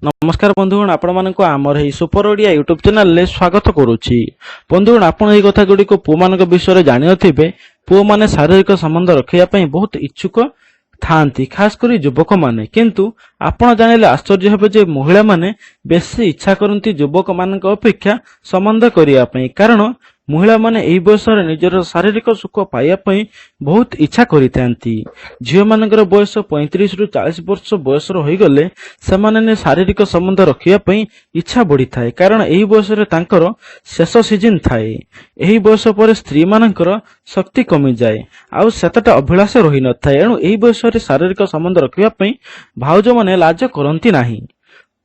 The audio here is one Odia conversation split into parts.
ନମସ୍କାର ବନ୍ଧୁଗଣ, ଆପଣମାନଙ୍କୁ ଆମର ଏହି ସୁପର ଓଡ଼ିଆ ୟୁଟ୍ୟୁବ୍ ଚ୍ୟାନେଲରେ ସ୍ୱାଗତ କରୁଛି। ବନ୍ଧୁଗଣ, ଆପଣ ଏହି କଥା ଗୁଡ଼ିକୁ ପୁଅମାନଙ୍କ ବିଷୟରେ ଜାଣିନଥିବେ। ପୁଅମାନେ ଶାରୀରିକ ସମ୍ବନ୍ଧ ରଖିବା ପାଇଁ ବହୁତ ଇଚ୍ଛୁକ ଥାଆନ୍ତି, ଖାସ କରି ଯୁବକମାନେ। କିନ୍ତୁ ଆପଣ ଜାଣିଲେ ଆଶ୍ଚର୍ଯ୍ୟ ହେବେ ଯେ ମହିଳାମାନେ ବେଶୀ ଇଚ୍ଛା କରନ୍ତି ଯୁବକମାନଙ୍କ ଅପେକ୍ଷା ସମ୍ବନ୍ଧ କରିବା ପାଇଁ। କାରଣ ମହିଳାମାନେ ଏହି ବୟସରେ ନିଜର ଶାରୀରିକ ସୁଖ ପାଇବା ପାଇଁ ବହୁତ ଇଚ୍ଛା କରିଥାନ୍ତି। ଝିଅମାନଙ୍କର ବୟସ 35ରୁ 40 ବର୍ଷ ବୟସର ହୋଇଗଲେ ସେମାନେ ଶାରୀରିକ ସମ୍ବନ୍ଧ ରଖିବା ପାଇଁ ଇଚ୍ଛା ବଢ଼ିଥାଏ। କାରଣ ଏହି ବୟସରେ ତାଙ୍କର ଶେଷ ସିଜିନ୍ ଥାଏ। ଏହି ବୟସ ପରେ ସ୍ତ୍ରୀମାନଙ୍କର ଶକ୍ତି କମିଯାଏ, ଆଉ ସେତେଟା ଅଭିଳାଷ ରହିନଥାଏ। ଏଣୁ ଏହି ବୟସରେ ଶାରୀରିକ ସମ୍ବନ୍ଧ ରଖିବା ପାଇଁ ଭାଉଜମାନେ ଲାଜ କରନ୍ତି ନାହିଁ।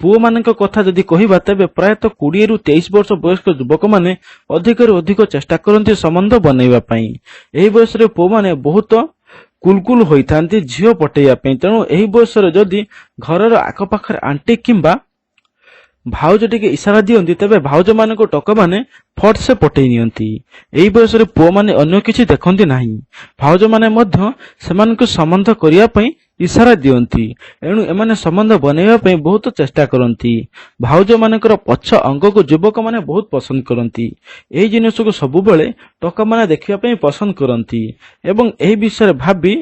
ପୁଅମାନଙ୍କ କଥା ଯଦି କହିବା, ତେବେ ପ୍ରାୟତଃ 20ରୁ 23 ବର୍ଷ ବୟସ୍କ ଯୁବକମାନେ ଅଧିକରୁ ଅଧିକ ଚେଷ୍ଟା କରନ୍ତି ସମ୍ବନ୍ଧ ବନେଇବା ପାଇଁ। ଏହି ବୟସରେ ପୁଅମାନେ ବହୁତ କୁଲକୁଲ ହୋଇଥାନ୍ତି ଝିଅ ପଟେଇବା ପାଇଁ। ତେଣୁ ଏହି ବୟସରେ ଯଦି ଘରର ଆଖପାଖରେ ଆଣ୍ଟି କିମ୍ବା ଭାଉଜ ଟିକେ ଇସାରା ଦିଅନ୍ତି, ତେବେ ଭାଉଜମାନଙ୍କୁ ଟୋକାମାନେ ଫଟ୍ ସେ ପଟେଇ ନିଅନ୍ତି। ଏହି ବୟସରେ ପୁଅମାନେ ଅନ୍ୟ କିଛି ଦେଖନ୍ତି ନାହିଁ। ଭାଉଜମାନେ ମଧ୍ୟ ସେମାନଙ୍କୁ ସମ୍ବନ୍ଧ କରିବା ପାଇଁ ଇସାରା ଦିଅନ୍ତି। ଏଣୁ ଏମାନେ ସମ୍ବନ୍ଧ ବନେଇବା ପାଇଁ ବହୁତ ଚେଷ୍ଟା କରନ୍ତି। ଭାଉଜମାନଙ୍କର ପଛ ଅଙ୍ଗକୁ ଯୁବକମାନେ ବହୁତ ପସନ୍ଦ କରନ୍ତି। ଏହି ଜିନିଷକୁ ସବୁବେଳେ ଟୋକାମାନେ ଦେଖିବା ପାଇଁ ପସନ୍ଦ କରନ୍ତି ଏବଂ ଏହି ବିଷୟରେ ଭାବି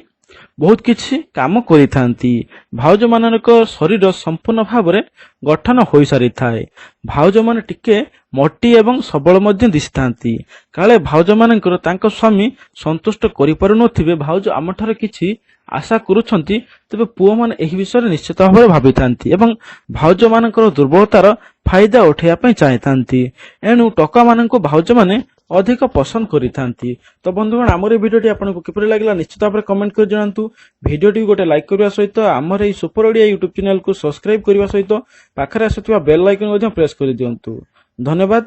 ବହୁତ କିଛି କାମ କରିଥାନ୍ତି। ଭାଉଜମାନଙ୍କ ଶରୀର ସମ୍ପୂର୍ଣ୍ଣ ଭାବରେ ଗଠନ ହୋଇସାରିଥାଏ। ଭାଉଜମାନେ ଟିକେ ମୋଟି ଏବଂ ସବଳ ମଧ୍ୟ ଦିଶିଥାନ୍ତି। କାଳେ ଭାଉଜମାନଙ୍କର ତାଙ୍କ ସ୍ୱାମୀ ସନ୍ତୁଷ୍ଟ କରିପାରୁନଥିବେ, ଭାଉଜ ଆମଠାରୁ କିଛି ଆଶା କରୁଛନ୍ତି, ତେବେ ପୁଅମାନେ ଏହି ବିଷୟରେ ନିଶ୍ଚିତ ଭାବରେ ଭାବିଥାନ୍ତି ଏବଂ ଭାଉଜମାନଙ୍କର ଦୁର୍ବଳତାର ଫାଇଦା ଉଠାଇବା ପାଇଁ ଚାହିଁଥାନ୍ତି। ଏଣୁ ଟୋକାମାନଙ୍କୁ ଭାଉଜମାନେ ଅଧିକ ପସନ୍ଦ କରିଥାନ୍ତି। ତ ବନ୍ଧୁଗଣ, ଆମର ଏହି ଭିଡ଼ିଓଟି ଆପଣଙ୍କୁ କିପରି ଲାଗିଲା, ନିଶ୍ଚିତ ଭାବରେ କମେଣ୍ଟ କରି ଜଣାନ୍ତୁ। ଭିଡ଼ିଓଟିକୁ ଗୋଟେ ଲାଇକ୍ କରିବା ସହିତ ଆମର ଏହି ସୁପର ଓଡ଼ିଆ ୟୁଟ୍ୟୁବ୍ ଚ୍ୟାନେଲକୁ ସବସ୍କ୍ରାଇବ୍ କରିବା ସହିତ ପାଖରେ ଆସୁଥିବା ବେଲ୍ ଆଇକନ୍ ମଧ୍ୟ ପ୍ରେସ୍ କରିଦିଅନ୍ତୁ। ଧନ୍ୟବାଦ।